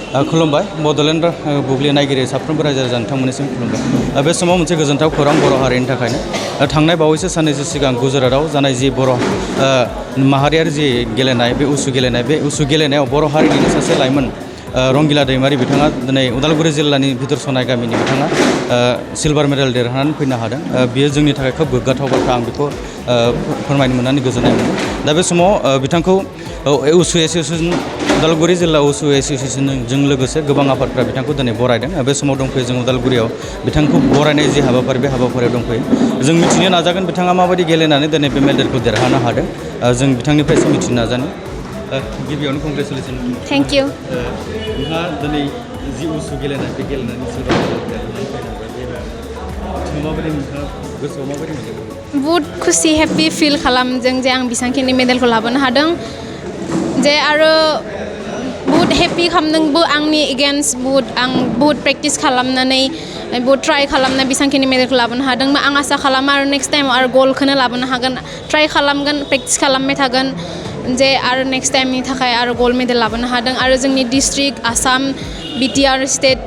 खुलुमबाय बड'लेण्ड बुब्लि नायगिरि साफ्रोमबो रायजो राजा नोंथांमोननिसिम खुलुमबाय। बे समाव मोनसे गोजोनथाव खौरां बर' हारिनि थाखायनो थांनाय बावैसो साननैसो सिगां गुजरातआव जानाय जि बर' माहारियारि जि गेलेनाय बे उसु गेलेनायाव बर' हारिनिनो सासे लाइमोन रंगिला दैमारि बिथाङा दिनै उदालगुरि जिल्लानि भितोरसनाय गामिनि बिथाङा सिलभार मेडेल देरहानानै फैनो हादों। बियो जोंनि थाखाय खोब गोग्गाथाव बाथ्रा। आं बेखौ फोरमायनो मोननानै गोजोननाय मोनो। दा बे समाव बिथांखौ उसु एसोसिएसन उदालगुरि जिल्ला उसु एसोसिएसनजों लोगोसे गोबां आफादफ्रा बिथांखौ दिनै बरायदों। बे समाव दंफैयो जों उदालगुरियाव बिथांखौ बरायनाय जि हाबाफारि बे हाबाफारियाव दंफैयो। जों मिथिनो नाजागोन बिथाङा माबायदि गेलेनानै दिनै बे मेडेलखौ देरहानो हादों। जों बिथांनिफ्रायसो मिथिनो नाजानो। गिबियावनो कंग्रेसुलेसन। Thank you. नोंहा दिनै जि उसु गेलेनाय बे गेलेनायनि सिलभार मेडेल देरहानानै फैनांबाय। माबायदि नोंथाङा गोसोआव माबायदि मोनदों? बहुत खुसि हेपि फिल खालामदों जे आं बेसेबांखिनि मेडेलखौ लाबोनो हादों। जे आरो बहुत हेपि खालामदोंबो आंनि एगेन्स्ट आं बहुत प्रेक्टिस खालामनानै बहुत ट्राइ खालामना बेसेबांखिनि मेडेलखौ लाबोनो हादों। आं आसा खालामो आरो नेक्स्ट टाइम आरो ग'ल्डखौनो लाबोनो हागोन। ट्राइ खालामगोन, प्रेक्टिस खालामबाय थागोन जे आरो नेक्स्ट टाइमनि थाखाय आरो ग'ल्ड मेडेल लाबोनो हादों। आरो जोंनि डिस्ट्रिक्ट आसाम बिटिआर स्टेट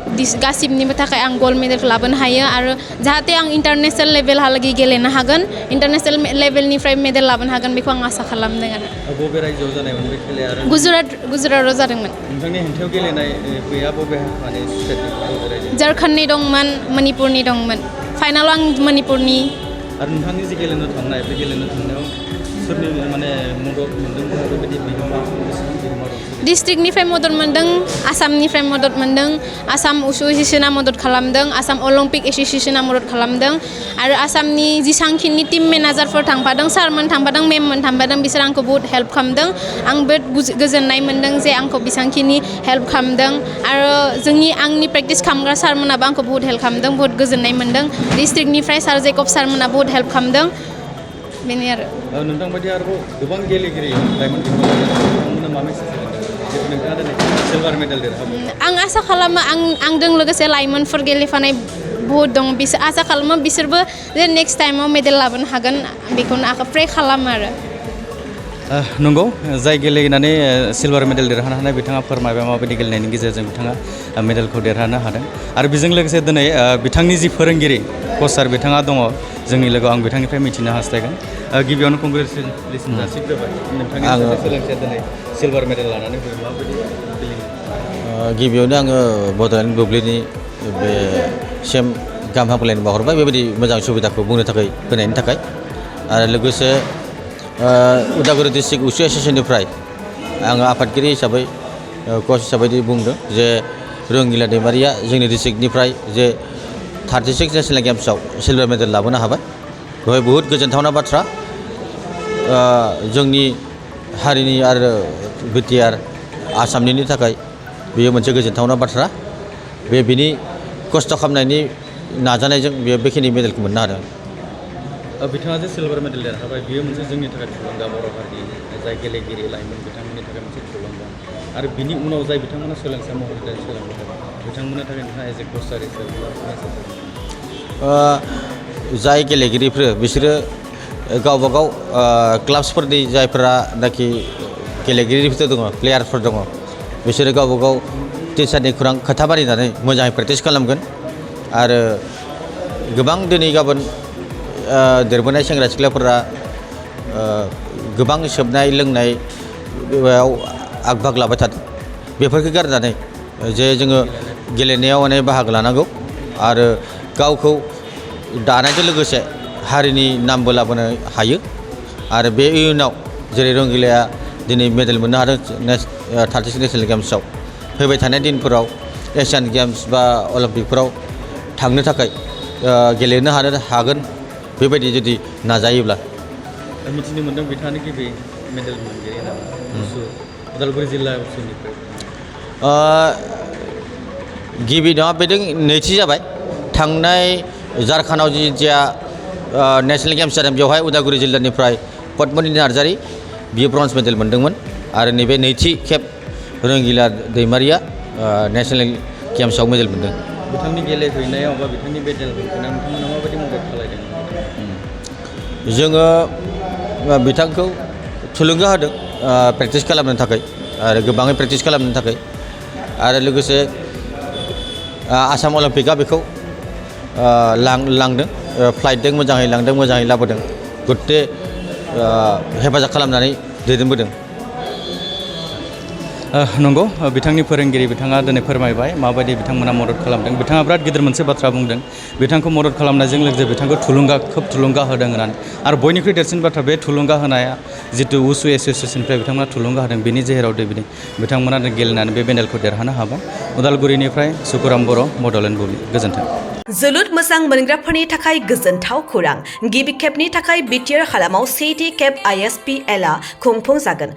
गासिबनिबो थाखाय आं ग'ल्ड मेडेलखौ लाबोनो हायो आरो जाहाथे आं इन्टारनेसनेल लेभेलहालागै गेलेनो हागोन, इन्टारनेसनेल लेभेलनिफ्राय मेडेल लाबोनो हागोन बेखौ आं आसा खालामदों आरो। बबे रायजोआव जानायमोन बे खेलाया? गुजरातआव जादोंमोन। नोंथांनि हेंथायाव गेलेनाय गैया बबे माने स्टेटनि? झारखन्डनि दंमोन, मणिपुरनि दंमोन। फाइनालाव आं मणिपुरनि। आरो नोंथांनि जि गेलेनो थांनाय बे गेलेनो थांनायाव सोरनि माने मदद मोन्दों बेबायदि बिहोमा दं? डिस्ट्रिक्टनिफ्राय मदद मोन्दों, आसामनिफ्राय मदद मोन्दों। आसाम उसु एसोसिएसना मदद खालामदों, आसाम अलिम्पिक एसोसिएसना मदद खालामदों आरो आसामनि जेसांखिनि टिम मेनेजारफोर थांफादों, सारमोन थांफादों, मेममोन थांफादों, बिसोर आंखौ बहुत हेल्प खालामदों। आं बहुत गोजोननाय मोन्दों जे आंखौ बेसेबांखिनि हेल्प खालामदों आरो आंनि प्रेक्टिस खालामग्रा सारमोनाबो आंखौ बहुत हेल्प खालामदों। बहुत गोजोननाय मोन्दों। डिस्ट्रिक्टनिफ्राय सार जेकब सारमोना बहुत हेल्प खालामदों। बेनो आरो। नोंथांबायदि आरोबाव गोबां गेलेगिरि लाइमोन बिथांमोना मा मेसेज होगोन नोंथाङा दिनै सिलभार मेडेल देरहाबाय? आं आसा खालामो आंजों लोगोसे लाइमोनफोर गेलेफानाय बहुत दं। बिसोर आसा खालामो बिसोरबो जे नेक्स्ट टाइमाव मेडेल लाबोनो हागोन बेखौनो आं प्रे खालामो आरो। नंगौ, जाय गेलेनानै सिलभार मेडेल देरहानो हानाय बिथाङा फोरमायबाय माबायदि गेलेनायनि गेजेरजों बिथाङा मेडेलखौ देरहानो हादों। आरो बेजों लोगोसे दिनै बिथांनि जि फोरोंगिरि कचार बिथाङा दङ जोंनि लोगोआव, आं बिथांनिफ्राय मिथिनो हास्थायगोन। गिबियावनो कंग्रेसुलेसन जासिग्रोबाय। नोंथांनि सोलोंसाया दिनै सिलभार मेडेल लानानै फैयो, माबायदि गेलेयो? गिबियावनो आङो बड'लेण्ड बुब्लिनि बे गाहाम हामलायनाय बावहरबाय बेबायदि मोजां सुबिदाखौ बुंनो थाखाय होनायनि थाखाय। आरो लोगोसे उदालगुरि डिस्ट्रिक्ट उसु एसोसिएसननिफ्राय आङो आफादगिरि हिसाबै कच हिसाबै बुंदों जे रंगिला दैमारिया जोंनि डिस्ट्रिक्टनिफ्राय जे 36 नेसनेल गेम्सआव सिलभार मेडेल लाबोनो हाबाय। बेवहाय बहुद गोजोनथावना बाथ्रा। जोंनि हारिनि आरो बिटिआर आसामनिनि थाखाय बेयो मोनसे गोजोनथावना बाथ्रा। बिनि खस्थ' खालामनायनि नाजानायजों बेयो बेखिनि मेडेलखौ मोननो हादों। बिथाङा जे सिलभार मेडेल देरहाबाय बेयो मोनसे जोंनि थाखाय थुलुंगा, बर' हारिनि जाय गेलेगिरि लाइमोन बिथांमोननि थाखाय मोनसे थुलुंगा। आरो बिनि उनाव जाय बिथांमोना सोलोंसा महरै सोलोंबाय थादों बिथांमोननि थाखाय नोंथाङा एज ए कचार हिसाबै जाय गेलेगिरिफोर बिसोरो गावबा गाव क्लाबसफोरनि जायफोरा नाखि गेलेगिरिफोर दङ, प्लेयारफोर दङ, बिसोरो गावबा गाव टिचारनि खोथा मानिनानै मोजाङै प्रेक्टिस खालामगोन। आरो गोबां दिनै गाबोन देरबोनाय सेंग्रा सिख्लाफोरा गोबां सोबनाय लोंनायाव आग बाग लाबाय थादों। बेफोरखौ गारनानै जे जोङो गेलेनायाव माने बाहागो लानांगौ आरो गावखौ दानायजों लोगोसे हारिनि नामबो लाबोनो हायो। आरो बे इयुनाव जेरै रंगिलाया दिनै मेडेल मोननो हादों 36 नेसनेल गेम्सआव, फैबाय थानाय दिनफोराव एसियान गेम्स बा अलिम्पिकफोराव थांनो थाखाय गेलेनो हागोन बेबायदि जुदि नाजायोब्ला। मिथिनो मोन्दों बिथाङानो गिबि मेडेल मोनगिरि उदालगुरि जिल्ला उसुनिफ्राय। गिबि नङा, बेजों नैथि जाबाय। थांनाय झारखन्डआव जिथिया नेसनेल गेम्स जादों बेवहाय उदालगुरि जिल्लानिफ्राय पद्मनि नार्जारि बियो ब्रन्ज मेडेल मोनदोंमोन। आरो नैबे नैथि खेब रंगिला दैमारिया नेसनेल गेम्सआव मेडेल मोनदों। बिथांनि गेलेहैनायाव बा बिथांनि मेडेल मोननायाव नोंथांमोना माबायदि मदद खालामदों? जोङो बिथांखौ थुलुंगा होदों प्रेक्टिस खालामनो थाखाय आरो गोबाङै प्रेक्टिस खालामनो थाखाय। आरो लोगोसे आसाम अलिम्पिकआ बेखौ लांदों फ्लाइटजों मोजाङै लांदों मोजाङै लाबोदों गथे हेफाजाब खालामनानै दैदेनबोदों नंगौ बिथांनि फोरोंगिरि बिथाङा दिनै फोरमायबाय माबायदि बिथांमोना मदद खालामदों बिथाङा बिराद गिदिर मोनसे बाथ्रा बुंदों बिथांखौ मदद खालामनायजों लोगोसे बिथांखौ खोब थुलुंगा होदों होननानै आरो बयनिख्रुइ देरसिन बाथ्रा बे थुलुंगा होनाया जितु उसु एस'सियेसननिफ्राय बिथांमोना थुलुंगा होदों बेनि जेराव दिनै बिथांमोना गेलेनानै बे मेडेलखौ देरहानो हाबाय उदालगुरिनिफ्राय सुकुराम बर' बड'लेण्ड बुब्लि गोजोन्थों जोलुर मोजां मोनग्राफोरनि थाखाय गोजोनथाव खौरां गिबि खेबनि थाखाय बिटिआर हालामाव सेथि खेब ISPLआ खुंफुंजागोन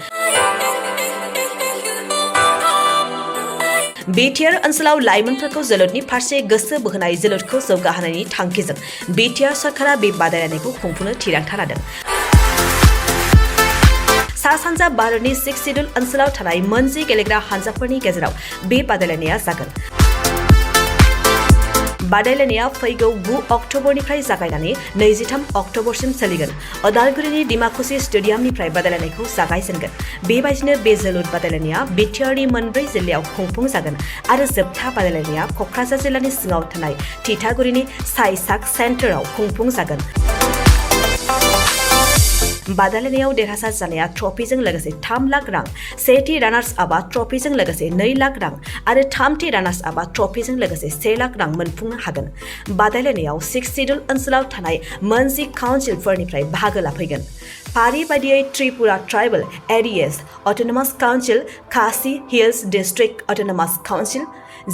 बिटिआर ओनसोलाव लाइमोनफोरखौ जोलुरनि फारसे गोसो बोहोनाय जोलुरखौ जौगाहोनायनि थांखिजों बिटिआर सरकारा बे बादायलायनायखौ खुंफुंनो थिरांथा लादों सा सानजा भारतनि 6 सिडुल ओनसोलाव थानाय मोनजि गेलेग्रा हानजाफोरनि गेजेराव बे बादायलायनाया जागोन बादायलायनाया फैगौ 9 अक्ट'बरनिफ्राय जागायनानै 23 अक्ट'बरसिम सोलिगोन उदालगुरिनि डिमाकुसि स्टेडियामनिफ्राय बादायलायनायखौ जागायजेनगोन बेबायदिनो बे जोलुर बादायलायनाया बिटिआरनि मोनब्रै जिल्लायाव खुंफुंजागोन आरो जोबथा बादायलायनाया क'क्राझार जिल्लानि सिङाव थानाय थिथागुरिनि साइसाक सेन्टाराव खुंफुंजागोन बादायलायनायाव देरहासार जानाया ट्रफिजों लोगोसे 3 लाख रां सेथि रानार्स आपआ ट्रफिजों लोगोसे 2 लाख रां आरो थामथि रानार्स आपआ ट्रफिजों लोगोसे 1 लाख रां मोनफुंनो हागोन बादायलायनायाव 6 सिडुल ओनसोलाव थानाय मोनजि काउन्सिलफोरनिफ्राय बाहागो लाफैगोन फारि बायदियै Tripura tribal areas autonomous council Khasi hills district autonomous council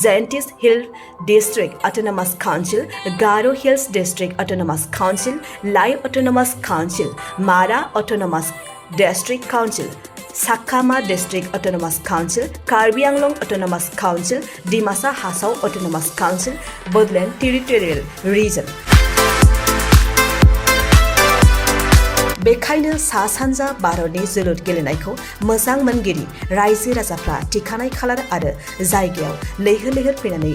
Jaintia hill district autonomous council Garo hills district autonomous council Lai autonomous council Mara autonomous district council Chakma district autonomous council Karbi Anglong autonomous council Dimasa Hasao autonomous council Bodoland territorial region बेखायनो सा सानजा भारतनि जोलुर गेलेनायखौ मोजां मोनगिरि रायजो राजाफ्रा थिखानाय खालार आरो जायगायाव लैहोर लैहोर फैनानै